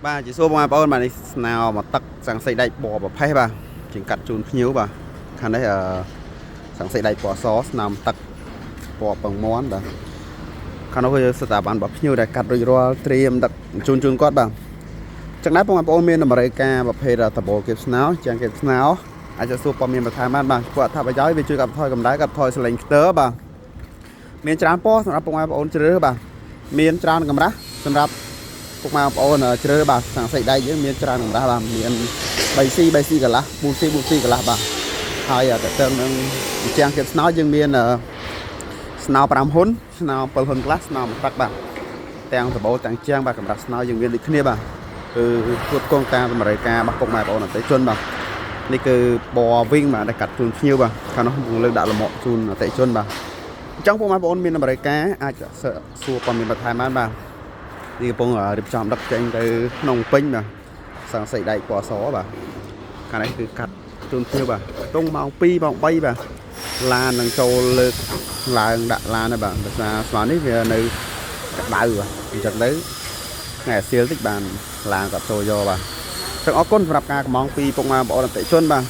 បាទជាសួរបងប្អូនបាទនេះស្នោមកទឹកសង្ស័យដែកបប្រផេះបាទជាងកាត់ជូនភ្ញៀវបាទខាងនេះអឺសង្ស័យដែកពណ៌សស្នោមទឹកពណ៌ពងមន់បាទខាងនោះគឺស្ថាប័នរបស់ភ្ញៀវដែលកាត់រួចរាល់ត្រៀមដឹកជូនជូនគាត់បាទចឹងដែរបងប្អូនមានតម្រូវការប្រភេទដបូលគៀបស្នោជាងគៀបស្នោអាចจะសួរព័ត៌មានបន្ថែមបានបាទពួកអត្ថប្រយោជន៍វាជួយកាត់បន្ថយកម្ដៅកាត់បន្ថយសលេងខ្ទើបាទមានច្រើនពណ៌សម្រាប់បងប្អូនជ្រើសរើសបាទមានច្រើនកម្រាស់សម្រាប់ ពុកម៉ែបងប្អូនជ្រើសបាទសង្ស័យដែកយើងមានច្រើនកម្រាស់បាទមាន 3C 3C កន្លះ 4C 4C កន្លះបាទហើយតើតើនឹងជាងគៀបស្នោយើងមានស្នោ5ហ៊ុនស្នោ7ហ៊ុនកន្លះស្នោមួយទឹកបាទទាំងដបូលទាំងជាងបាទកម្រាស់ស្នោយើងមានដូចគ្នាបាទគឺគ្រប់គ្រងតាមតម្រូវការរបស់ពុកម៉ែបងប្អូនអតិថិជនបាទនេះគឺបវិញបាទដែលកាត់ជូនភ្ញៀវបាទខាងនោះកំពុងលើកដាក់លមាក់ជូនអតិថិជនបាទអញ្ចឹងពុកម៉ែបងប្អូនមានតម្រូវការអាចសួរព័ត៌មានបន្ថែមបានបាទ នេះកំពុងរៀបចំដឹកចេញទៅក្នុងពេញបាទសង្ស័យដែកពណ៌សបាទខាងនេះគឺកាត់ជូនភ្ញៀវបាទខ្ទង់ម៉ោង2ម៉ោង3បាទឡាននឹងចូលលើកឡើងដាក់ឡានហើយបាទភាសាស្មាននេះវានៅក្តៅបាទអញ្ចឹងទៅថ្ងៃអាសៀលតិចបានឡានក៏ចូលយកបាទចឹងអរគុណសម្រាប់ការកម្មងពីពុកម៉ែបងប្អូនអតិថិជនបាទ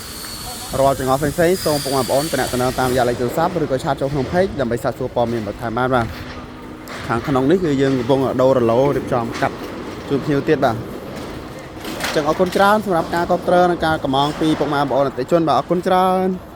រាល់ចង្អុលផ្សេងៗសូមពុកម៉ែបងប្អូនតំណតំណងតាមរយៈលេខទូរស័ព្ទឬក៏chat ចូលក្នុង page ដើម្បីសាកសួរព័ត៌មានបន្ថែមបានបាទ ខាងក្នុងនេះគឺយើងកំពុងដូររឡូរៀបចំកាត់ជូនភ្ញៀវទៀតបាទចឹងអរគុណច្រើនសម្រាប់ការគ្រប់គ្រងនិងការកម្មងពីពុកម៉ែបងប្អូនអតិថិជនបាទអរគុណច្រើន។